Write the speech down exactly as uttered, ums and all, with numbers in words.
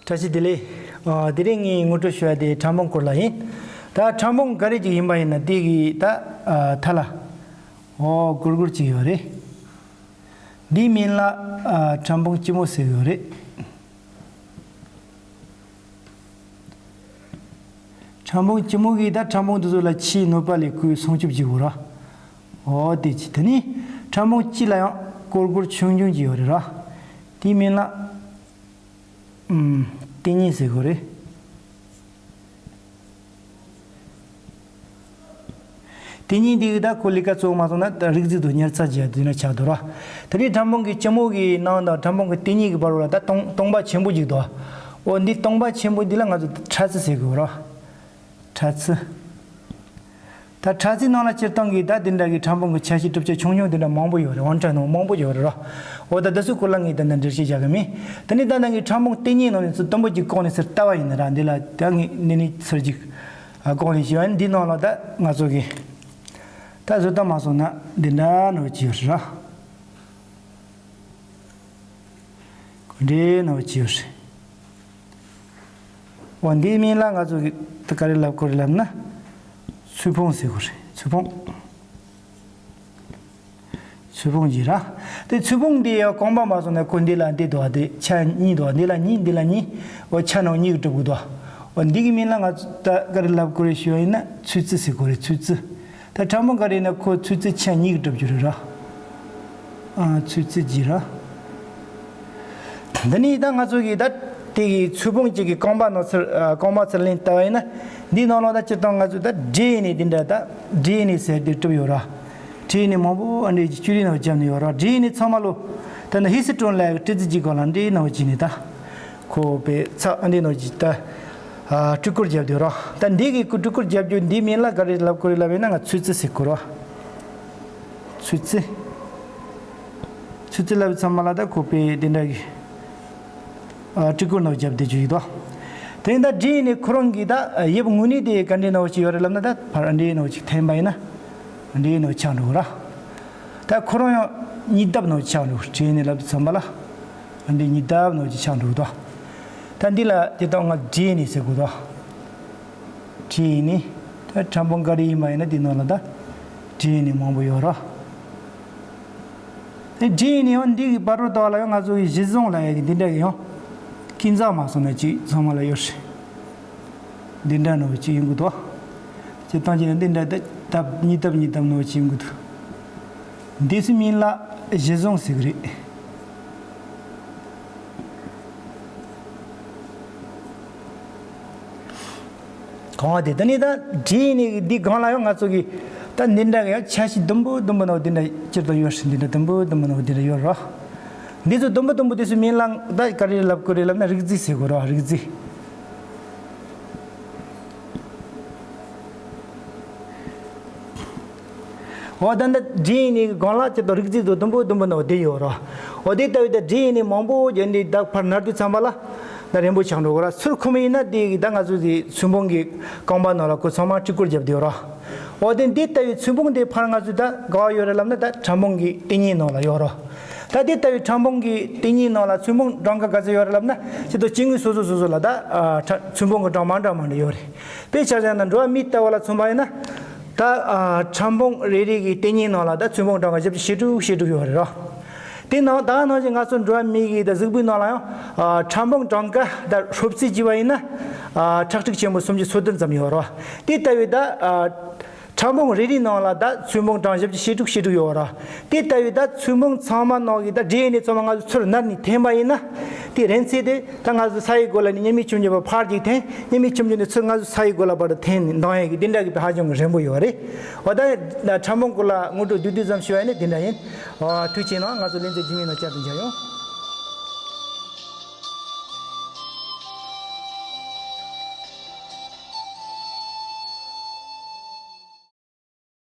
བཀྲ་ཤིས་བདེ་ལེགས། ཨ། དེ་རིང་ངས་ངོ་སྤྲོད་ཞུ་ཡ་དེ་ཕྲ་ཕུང་སྐོར་ལ་ཡིན། ད་ཕྲ་ཕུང་ག་རེ་ཅིག་ཡིན་པ་ཡིན་ན་དེ་གི་ད། ཨ། མཐའ་ལ། ཨོ། གུར་གུར་ཅིག་ཡོད་རེད། འདིའི་མིང་ལ། ཨ། ཕྲ་ཕུང་སྐྱི་མོ་ཟེར་གི་ཡོད་རེད། ཕྲ་ཕུང་སྐྱི་མོ་གིས་ད་ཕྲ་ཕུང་དེ་ཚོ་ལ་ཕྱིའི་གནོད་པ་ལས་བསྐུལ་སྲུང་སྐྱོབ་བྱེད་དགོས་ར། ཨོ་དེ་ཅི། དེ་ནི་ཕྲ་ཕུང་སྤྱི་ལ་ཡང་སྐོར་སྐོར་ཆུང་ཆུང་ཅིག་ཡོད་རེད་ར། དེའི་མིང་ལ། ཨུམ། ལྟེ་སྙིང་ཟེར་དགོས་རེད། ལྟེ་སྙིང་འདི་གི་ད་ཁོ་ལས་ཀ་གཙོ་བོ་མ་སོང་ན་ད་རིགས་རྫས་དང་ཉར་ཚགས་བྱས་དུས་ན་ཆགས་འདུག་ར། དེ་ནི་ཕྲ་ཕུང་གི་སྐྱི་མོ་གི་ནང་དང་ཕྲ་ཕུང་གི་ལྟེ་སྙིང་གི་བར་ལ་ད་སྟོང་སྟོང་པ་ཆེན་པོ་ཅིག་འདུག། ཨོ་འདི་སྟོང་པ་ཆེན་པོ་འདི་ལ་ང་ཚོ་ཕྲ་ཚིལ་ཟེར་དགོས་ར། ཕྲ་ཚིལ། ད་ཕྲ་ཚིལ་ནང་ལ་སྤྱིར་བཏང་གི་ད་དེ་འདྲ་གི་ཕྲ་ཕུང་གི་ཆ་ཤས་གྲུབ་ཆ་ཆུང་ཆུང་དེ་འདྲ་མང་པོ་ཡོད་རེད། ཝང་ཁྲ་ནང་མང་པོ་ཡོད་རེད་ར། འོ་ད་དེ་ཚོའི་སྐོར་ལ་ངས་ད་ནི་འགྲེལ་བཤད་རྒྱག་གི་མིན། དེ་ནི་ད་ནང་གི་ཕྲ་ཕུང་ལྟེ་སྙིང་ནང་ནས་ཚུར་དུམ་བུ་གཅིག་བཀོག་ནས་ཚུར་ལྟ་བ་ཡིན་ན་ར། འདི་ལ་ད་ངས་འདི་ནས་ཚུར་གཅིག་ཨ། བཀོག་ནས་ཞུ་བ་ཡིན། འདི་ནང་ལ་ད་ང་ཚོ་གི་ད་བཟོ་ལྟ་མ་སོང་ན་འདི་འདྲ་ནང་གཅིག་ཡོད་རེད་ར། འདི་འདྲའི་ནང་གཅིག་ཡོད་རེད། འོ་འདིའི་མིང་ལ་ང་ཚོ་གི་ད་ག་རེ་ལབ་དགོས་རེད་ལབ་ན། ཚོས་ཕུང་ཟེར་དགོས་རེད། ཚོས་ཕུང་། ཚོས་ཕུང་གཅིག་ར། དེ་ཚོས་ཕུང་འདི་ཡང་རྐང་པ་མ་སོང་ན་ཁོ་འདི་ལ་འདི་འདུག་བ། དེ་ཆ་གཉིས་འདུག་བ། འདི་ལ་གཉིས། འདི་ལ་གཉིས། འོ་ཆ་ནང་གཉིས་ཀྱིས་གྲུབ་དགོས་འདུག་བ། འོ་འདི་གི་མིང་ལ་ང་ཚོ་ད་ག་རེ་ལབ་དགོས་རེད་ཞུ་བ་ཡིན་ན་ཚོས་རྩི་ཟེར་དགོས་རེད། ཚོས་རྩི། ད་ཕྲ་ཕུང་ག་རེ་ཡིན་ན་ཁོ་ཚོས་རྩི་ཆ་གཉིས་ཀྱིས་གྲུབ་རྒྱུ་རེད་ར། ཨ། ཚོས་རྩི་གཅིག་ར། འདི་ནི་ད་ང་ཚོ་གི་ད་དེ་གི་ཚོས་ཕུང་གཅིག་གི་རྐང་པ་ནང་ཚུར། ཨ། རྐང་པ་ཚུར་ལེན་བལྟས་པ་ཡིན་ན། འདིའི་ནང་ལོགས་ད་སྤྱིར་བཏང་ང་ཚོ་ད་ཌི་ཨེན་ཨེ་འདི་འདྲ་ད་ཌི་ཨེན་ཨེ་ཟེར་དེ་གྲུབ་ཡོད་ར། ཌི་ཨེན་ཨེ་མང་པོ་ཨ་འདྲའི་བཅུད་རིས་ནང་བརྒྱབ་ནས་ཡོད་ར། ཌི་ཨེན་ཨེ་ཚང་མ་ལོ་ད་ནི་ཧི་སི་ཊོན་ལབ་ཡག་གི་ཊི་ཙི་གཅིག་སྒང་ལ་འདིའི་ནང་བྱས་ནས་ད། ཁོ་པའི་ཚབ་ཨ་འདི་ནང་གི་ད། ཨ། སྤྲི་གོར་རྒྱབ་དུས་ར། ད་འདི་གི་སྤྲི་གོར་རྒྱབ་རྒྱུ་འདིའི་མིང་ལ་ག་རེ་ལབ་དགོས་རེད་ལབ་ཡིན་ན་ང་ཚོས་རྩི་ཟེར་དགོས་ར། ཚོས་རྩི། ཚོས་རྩི་ལབ་ཚང་མ་ལ་ད་ཁོ་པའི་འདི་འདྲ་གི། ཨ། སྤྲི་གོར་ནང་རྒྱབ་བསྡད་རྒྱུ་ཡིན་དོ། དེ་ཡིན་ད་ཌི་ཨེན་ཨེ་ཁོ་རང་གི་ད་དབྱིབས་དངོས་གནས་དེ་ག་འདྲའི་ནང་ཅིག་ཡོད་རེད་ལབ་ན་ད་ཕར་འདིའི་ནང་ཅིག་འཐེན་པ་ཡིན་ན། འདིའི་ནང་ཆགས་འགྲོ་ར། ད་ཁོ་རང་ཡང་གཉིས་ལྡབ་ནང་ཆགས་འགྲོ། ཌི་ཨེན་ཨེ་ལབ་ཚང་མ་ལ། འདི་གཉིས་ལྡབ་ནང་ཅིག་ཆགས་འགྲོ་དོ། ད་འདི་ལ་དེ་ལྟར་ང་ཌི་ཨེན་ཨེ་ཟེར་དགོས་དོ། ཌི་ཨེན་ཨེ། ད་ཕྲ་ཕུང་ག་རེ་ཡིན་པ་ཡིན་ན་དེ་ནང་ལ་ད་ཌི་ཨེན་ཨེ་མང་པོ་ཡོད་ར། ད་ཌི་ཨེན་ཨེ་ཡང་འདི་གི་བར་དུ་དག་ལ་ཡང་ང་ཚོ་གི་གཞི་བཟུང་ལབ་ཡག་གི་འདི་འདྲ་གི་ཡང་། ཀུན་བཟང་མ་སོང་ན་ཅིག་ཚང་མ་ལ་ཡོད་རེད། འདི་འདྲ་ནང་གཅིག་ཡིན་དགོས་དོ། སྤྱིར་བཏང་བྱས་ན་འདི་འདྲ་ད་ལྡབ་གཉིས་ལྡབ་གཉིས་ལྡབ་ནང་གཅིག་ཡིན་དགོས་དོ། འདི་ཚོའི་མིང་ལ་གཞི་བཟུང་ཟེར་གི་རེད། གང་བ་དེ་ད་ནི་ད་ཌི་ཨེན་ཨེ་གི་འདི་སྒང་ལ་ཡང་ང་ཚོ་གི་ད་འདི་འདྲ་གི་ཡང་ཆ་ཤས་ཟླུམ་པོ་ཟླུམ་པོ་ནང་འདི་འདྲ་སྤྱིར་བཏང་ཡོད་རེད། འདི་འདྲ་ཟླུམ་པོ་ཟླུམ་པོ་ནང་འདི་འདྲ་ཡོད་རེད། འདི་ཚོ་ཟླུམ་པོ་ཟླུམ་པོ་དེ་ཚོའི་མིང་ལ་ད་ག་རེ་ལབ་དགོས་རེད་ལབ་ན་རིགས་རྫས་ཟེར་དགོས་རེད། རིགས་རྫས། འོ་ད་འདི་ཌི་ཨེན་ཨེ་གི་སྒང་ལ་ཅི་ཏོ་རིགས་རྫས་དུ་ཟླུམ་པོ་ཟླུམ་པོ་ནང་བསྡད་ཡོད་ར། འོ་དེ་ལྟ་བུའི་ད་ཌི་ཨེན་ཨེ་མང་པོ་ཡོད་འདི་ད་ཕར་ནར་དུས་ཙམ་པ་ལ་ད་རན་པོ་ཆགས་འགྲོ་གི་ར། ཚུར་ཁུམ་ཡིན་ན་དེ་གི་ད་ང་ཚོ་གི་ཚོས་ཕུང་གི་རྐང་པ་ནང་ལ་ཁོ་ཚང་མ་སྤྲི་གོར་རྒྱབ་བསྡད་ཡོད་ར། འོ་དེ་འདི་ལྟ་བུའི་ཚོས་ཕུང་དེ་ཕར་ང་ཚོ་ད་ག་བ་ཡོད་རེད་ལབ་ན་ད་ཕྲ་ཕུང་གི་ལྟེ་སྙིང་ནང་ལ་ཡོད་ར། ད་དེ་ལྟ་བུའི་ཕྲ་ཕུང་གི་ལྟེ་སྙིང་ནང་ལ་ཚོས་ཕུང་གྲངས་ཀ་ག་ཚོད་ཡོད་རེད་ལབ་ན་ཅི་ཏོ་སྐྱེ་དངོས་སོ་སོ་སོ་སོ་ལ་ད་ཨ་ཕྲ་ཚོས་ཕུང་གི་གྲངས་མང་དྲགས་མང་དྲགས་ཡོད་རེད། དཔེ་ཆ་བཞག་ན་འགྲོ་བ་མི་ལྟ་བུ་ལ་མཚོན་པ་ཡིན་ན། ད་ཨ་ཕྲ་ཕུང་རེ་རེ་གི་ལྟེ་སྙིང་ནང་ལ་ད་ཚོས་ཕུང་གྲངས་ཀ་བཞི་བཅུ་ཞེ་དྲུག་ཞེ་དྲུག་ཡོད་རེད་ར། དེ་ནང་ད་ནང་བཞིན་ང་ཚོ་འགྲོ་བ་མི་གི་ད་གཟུགས་པོའི་ནང་ལ་ཡང་ཨ་ཕྲ་ཕུང་གྲངས་ཀ་ད་ཧྲོབ་རྩིས་བྱས་པ་ཡིན་ན་ཨ་ཁྲག་ཁྲིག་ཆེན་པོ་སུམ་ཅུ་སོ་བདུན་ཙམ་ཡོད་ར། དེ་ལྟ་བུའི་ད་ཨ་ཕྲ་ཕུང་རེ་རེའི་ནང་ལ་ད་ཚོས་ཕུང་གྲངས་བཞི་བཅུ་ཞེ་དྲུག་ཞེ་དྲུག་ཡོད་ར། དེ་ལྟ་བུའི་ད་ཚོས་ཕུང་ཚང་མ་ནང་གི་ད་ཌི་ཨེན་ཨེ་ཚང་མ་ང་ཚོ་ཚུར་ནར་ནས་འཐེན་པ་ཡིན་ན། དེ་རན་ཚད་དེ་ད་ང་ཚོ་ས་ཡི་གོ་ལ་ནས་གཉན་མིའི་ཆུ་རྒྱུན་བར་ཕར་གཅིག་འཐེན། གཉན་མིའི་ཆུ་རྒྱུན་ནས་ཚུར་ང་ཚོ་ས་ཡི་གོ་ལ་བར་དུ་འཐེན་ནས་འདང་ཡས་ཀྱི་འདི་འདྲ་གི་ད་ཧ་ཅང་གི་རན་པོ་ཡོད་རེད། འོ་ད་ཕྲ་ཕུང་སྐོར་ལ་ངོ་སྤྲོད་བསྡུས་བསྡུས་ཙམ་ཞུ་བ་ཡིན་ན་དེ་འདྲ་ཡིན། འོ་ཐུགས་རྗེ་གནང་། ང་ཚོ་ལན་ཚེ་རྗེས་མའི་ནང་བསྐྱར་དུ་མཇལ་ཡོང་།